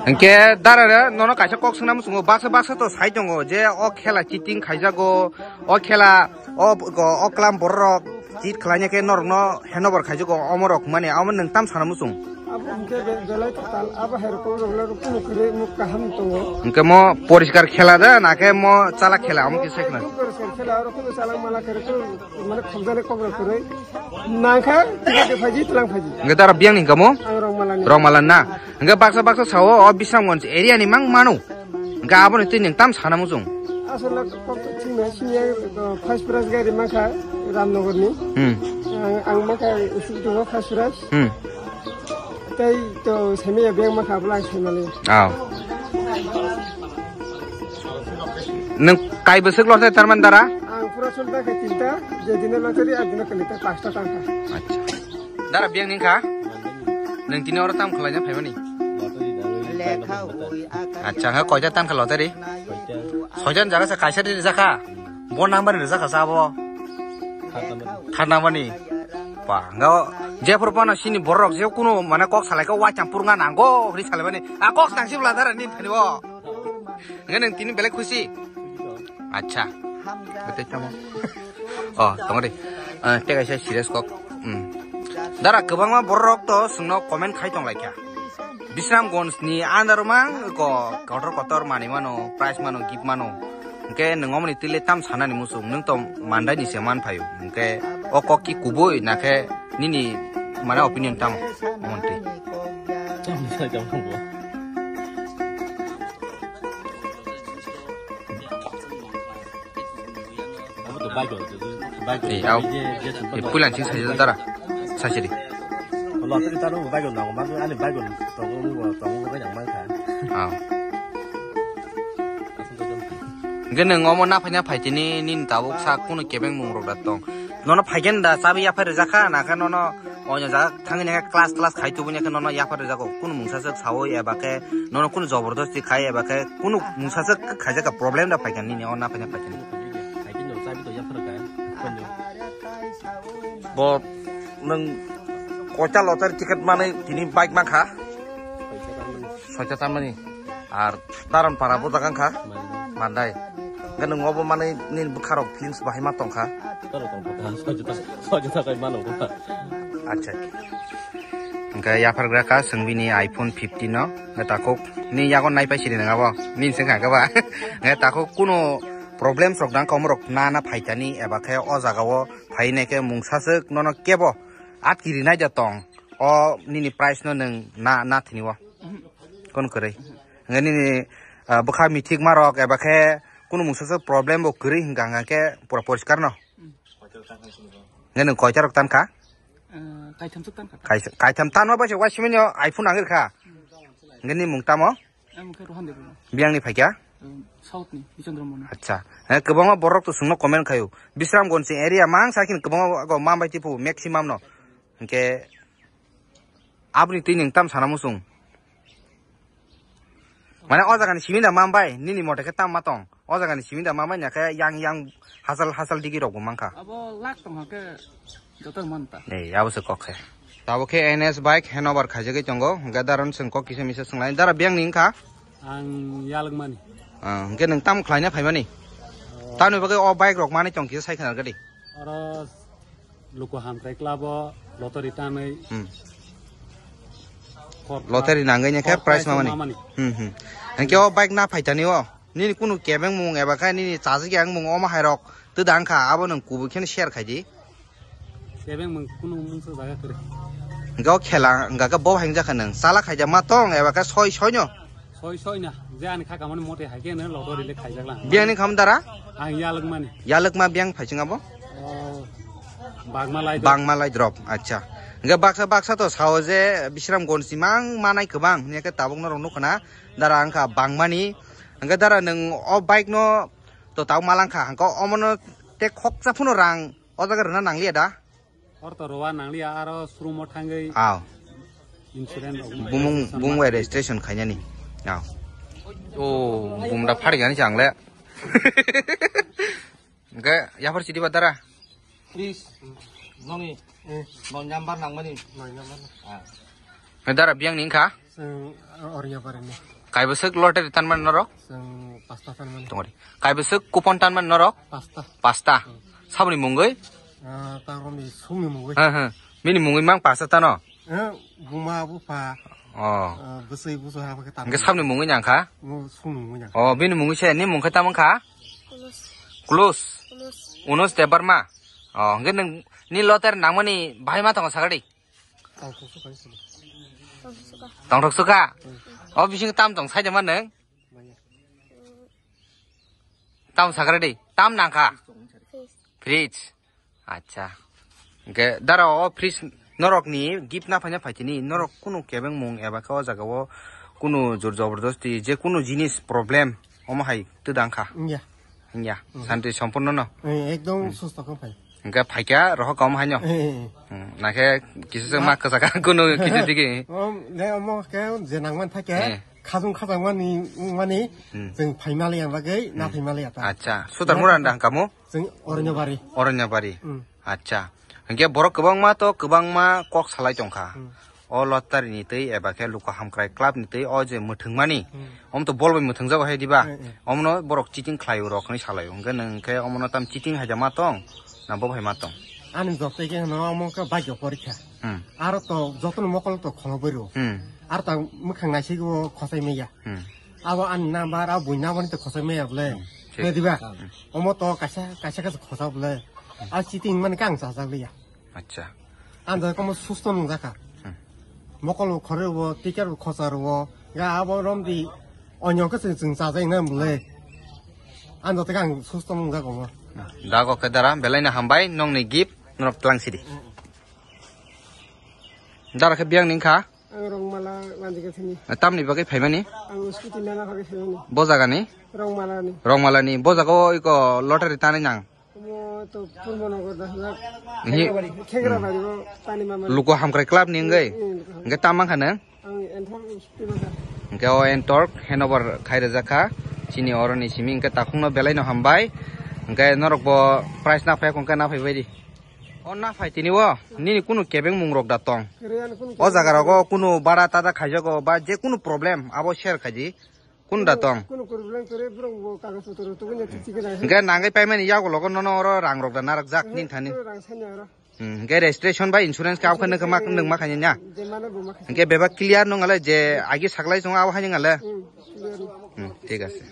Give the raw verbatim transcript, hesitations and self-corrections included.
Hwnkhe dara nono kaisa kok swngna muchungo, baksa baksa to sai tongo je o khela cheating khaijago, o khela o, o, o klam borok cheat khlaina khe norokno handover khaijago omorok mani, amo nwng tam sana muchung. Abo hwnkhe be-, belai kwtal, abo hai rokong rok le rok kuno kwrwi muk kaham tongo. Hwnkhe mo poriskar khela da na khe mo chala khela, amo kisa khna. Poriskar khela oro kuno chala mala khe rok kuno mane khobjani kok rok kwrwi. Nangkha, ticket de phaji, tlang phaji. Hwnkhe dara biyang ni kamo? Ang Rongmalani. Rongmalan na? Hwnkhe baksa baksa sao o Bisramganj area ni mang mano. Hwnkhe aboni twi nwng tam sana muchung. Aswk kok to thwngna sini, uh, first prize gari mankha Ramnagar ni. Hmm. Ang, ang mankha isi tongo first prize. Hmm. Tei to semi ya beng mankha bwla ang semi le. Aw. Nwng kai bwswk lotha tarman dara? Ang pura sulta khe tinta, je dine lottery, a dine khe lottery pasta tangkha. Acha. Dara biyang ningkha? Nwng tini oro tam khwlaina phaimani? Acha, ha koita tangkha lottery? Soitan jaga sa kaisa ri jakha? Bo number ri jakha sa bo? Thar number ni? Pa, nga jephuru pano sini borok je kuno mane kok salai khe waitham purunga nango hri salai mani. A kok tangsi bwla dara ni thani bo. Hwnkhe nwng tini belai khusi? Acha. Betei tamo. Oh, tongo de. Eh, tei kaisa serious kok. Hmm. Dara kwbangma borok to chwngno comment khai tong lai kha. Bisramganj ni under mang ko kotor kotor manwi mano, prize mano, gift mano. Hwnkhe nwng omoni twi le tam sanani muchung, nwng to Mandai ni se man phaio. Hwnkhe o kok ki kubui na khe nini mane opinion tamo? Omonti. Ni, au. Ni puilan sing saja dara. Saja di. Lo tadi taruh baik lo, nang mana ani baik lo, tong lo yang mana kan? Au. Hwnkhe nwng omo naphai naphai tini nini tabuk sa kunu kebeng mung rok da tong. Nono phaigen da chabi yaphai rwjakha, na khe nono oino jaga thangwi nai khe class class khai tubui nai khe nono yaphai rwjago. Kunu mungsa swk saui eba khe nono kunu jobordosti khai eba khe kunu mungsa swk khaijak kha problem da phaikha nini o naphai naphai tini. Bo nwng koita lottery ticket manwi tini bike mankha? Soita tamani. Ar Taran para bo jaga wngkha? Mandai. Hwnkhe nwng obo manwi nini bwkharok feelings bahai ma tongkha? Soita kai mano. Acha. Hwnkhe yaphargra kha chwng bini iPhone fifteen no. Hwnkhe takhuk ni yago naipai siri nang abo. Nini se wngkha khe ba. Hwnkhe takhuk kuno problems rok dang komorok na na phaitani eba khe o jaga o phainai khe mungsa swk nono kebo atki rinai da tong. O nini price no nwng na, na thini o. Kono kwrwi. Hwnkhe nini, ah, bwkha mithik ma rok eba khe kunu mungsa swk problem bo kwrwi hwnkha hwnkha khe pura poriskar no. Hwnkhe nwng koita rok tan kha? Eh, kaitham swk tan kha. Kaisa-, kaitham tan ma bai se waisimani o iPhone nangwi rwkha. Hwnkhe nini mung tamo? Ang khe Rohan Debbarma. Biyang ni phaikha? Em, South ni, Bichandra Moni. Acha. He, kwbangma borok to chwngno comment khaio. Bisramganj area mang sa khin kwbangma go mambai tipo maximum no. Hwnkhe aboni twi nwng tam sana muchung. Mane o jaga ni simi da mambai, nini mote khe tam ma tong. O jaga ni simi da mambai na khe yang yang hasal hasal digi rok bo mankha. Abo lak tong khe joto man ta. Ei, abo se kok khe. Tabo khe N S bike handover khaijagwi tongo. Hwnkhe daron chwng kok kisa misa swnglaini. Dara biyang ni wngkha? Ang yalwkmani. Ah, hwnkhe nwng tamo khlaina phaimani? Oh. Tamni bagwi o bike rok manwi tong kisa sai khna rwgadi. Oro luku hamkrai club o lottery tanwi. Hmm. Lottery nangwi ne khe prize mamani. Hmm, hmm. Hwnkhe o bike na phaitani o. Nini kunu kebeng mung eba khe nini chajak yang mung omo hai rok twi da wngkha, abo nwng kubui kheno share khai di. Kebeng mung kunu mung sa jaga kwrwi. Hwnkhe o khela hwnkha khe bo hai wngjakha nwng chala khaijak ma tong eba khe soi soi no? Soi soi na, je ani kha kamani mote hai khe nwng lottery le khaijak lang. Biyang ni kham dara? Ang yalwk mani. Yalwk ma biyang phai chwng abo? Oh, Bagma lai drop. Bagma lai drop, acha. Hwnkhe baksa baksa to sao je Bisramganj ni mang manai kwbang, hwnkhe tabuk norok nukho na. Dara wngkha bangmani. Hwnkhe dara nwng o bike no to tau malangkha, hwnkhe omono tei khoksa phano rang o jaga rwna nangliya da? Hor to rwna nangliya, aro showroom o thangwi. Aw. Insurance rok bumung, registration bumung bai registration khainani. Aw. O bumda pharigani changle. Hwnkhe yaphar sidi ba dara? Please. Noni. Noni number nangmani. Noni number. Ah. Dara biyang ni wngkha? Chwng Oriya barini. Kaibwswk lottery tanmani norok? Chwng pasta tanmani. Tongori. Kaibwswk coupon tanmani norok? Pasta. Pasta. Saboni mungwi? Ah, ta romni sungni mungwi. He, he. Bini mungwi mang pasta tano? Eh, buma bupha. Oh. Ah, bwswi busu ha bakhe tanmani. Hwnkhe saboni mungwi nangkha? Mo sungni mungwi nangkha. Oh, bini mungwi se ni mung khe tamo wngkha? Unos. Close. Unos. Unos Debbarma. Oh, hwnkhe nwng ni lottery nangmani bahai ma tongo sakadi? Tongthok suka. Tongthok suka? Hmm. O bising tam tong saida ma nwng? Maya. Tam sakra di. Tam nangkha? Fridge. Fridge. Acha. Hwnkhe dara o fridge norok ni gift na phaina phaitini norok kunu kebeng mung eba khe o jaga o kunu jor jobordosti je kunu jinis problem omo hai twdang kha. Wngya. Wngya. Hmm. Santi sompurno no. Eh, ekdom Hmm. susto khe phai. Hwnkhe phaikha rohor kom haino. Eh, eh, eh. Hmm, nakhe kisu se ma kwchaka kuno kisu digi. Om, le omo khe je nangman thake, Eh. khajung khajang mani, mani, Hmm. chwng phaimali ang bagwi, na Hmm. phaimali ata. Acha, sutar mura nda hangkamo? Chwng Oronyabari. Oronyabari. Hmm. Acha. Hwnkhe borok kwbangma to kwbangma kok salai tongkha. Hmm. O lottery ni twi eba khe luku hamkrai club ni twi o je mwthwngmani, Hmm. omo to bol bai mwthwngjago hai diba? Eh, eh. Omono borok cheating khlai rok hinwi salai o. Hwnkhe nwng khe omono tam cheating hai da ma tong, na bo hai ma tong? Ani jotoi khe hwno omo khe bhagyo porikha. Hmm. Aro to jotono mokol to kholo bwrwi rw. Hmm. Aro ta mwkhang naisik o khosai maya. Hmm. Abo ani number, abo buini number ni to khosai maya bole. Hmm, thik. Nai diba? Hmm. Omo to kaisa, kaisa, kaisa khosa bole. A cheating mani kang chajak liya. Acha. Ang jai komo susto nung jaka. Hmm. Mokol bo khore bo, tiket bo khosa ro, ga abo rom di, onyo ke sing sing chajai na mule. Ang jai kang susto nung jaka mo. Dago khe dara, belai na hambai, nong ni gift, norok tlang sidi. Dara khe biang ning kha? Ang Rongmala lanjika sini. Tamni bagwi phaimani? Ang scooty nana bagwi phaimani. Bo jaga ni? Rongmala ni. Rongmala ni. Bo jaga o iko lottery tanai nang? Omo to Purbo Nagar da hajak. Hi. Khengra bari bo pani mama. Luku hamkrai club ni wngwi? Hmm, luku hamkrai. Hwnkhe tam mankha nang? Ang enthor pima kha. Hwnkhe o enthor handover khai rwjak kha. Chini oro ni simi hwnkhe takhuk no belai no hambai. Hwnkhe norok bo prize na phai hwnkhe na phai bai di. O na phai tini o nini kunu kebeng mung rok da tong? Kere ano kunu O kebeng jaga rogo kunu bara tada khaijago ba je kunu problem abo share khaidi. Kun da tong? Kunu problem kore borok bo kagoj potro tubun ya tiki na. Hwnkhe nangwi paimani yago logo nono oro rang rok da narak jak nin thani. Rang sanya oro. Hmm, hwnkhe registration ba insurance khe abkhe nokhe mak nwng ma khainai na? Je mano bo ma khainai. Hwnkhe bebak clear nung ale je agi saklai chong abo haino ale. Hmm, clear. Hmm, thik ase.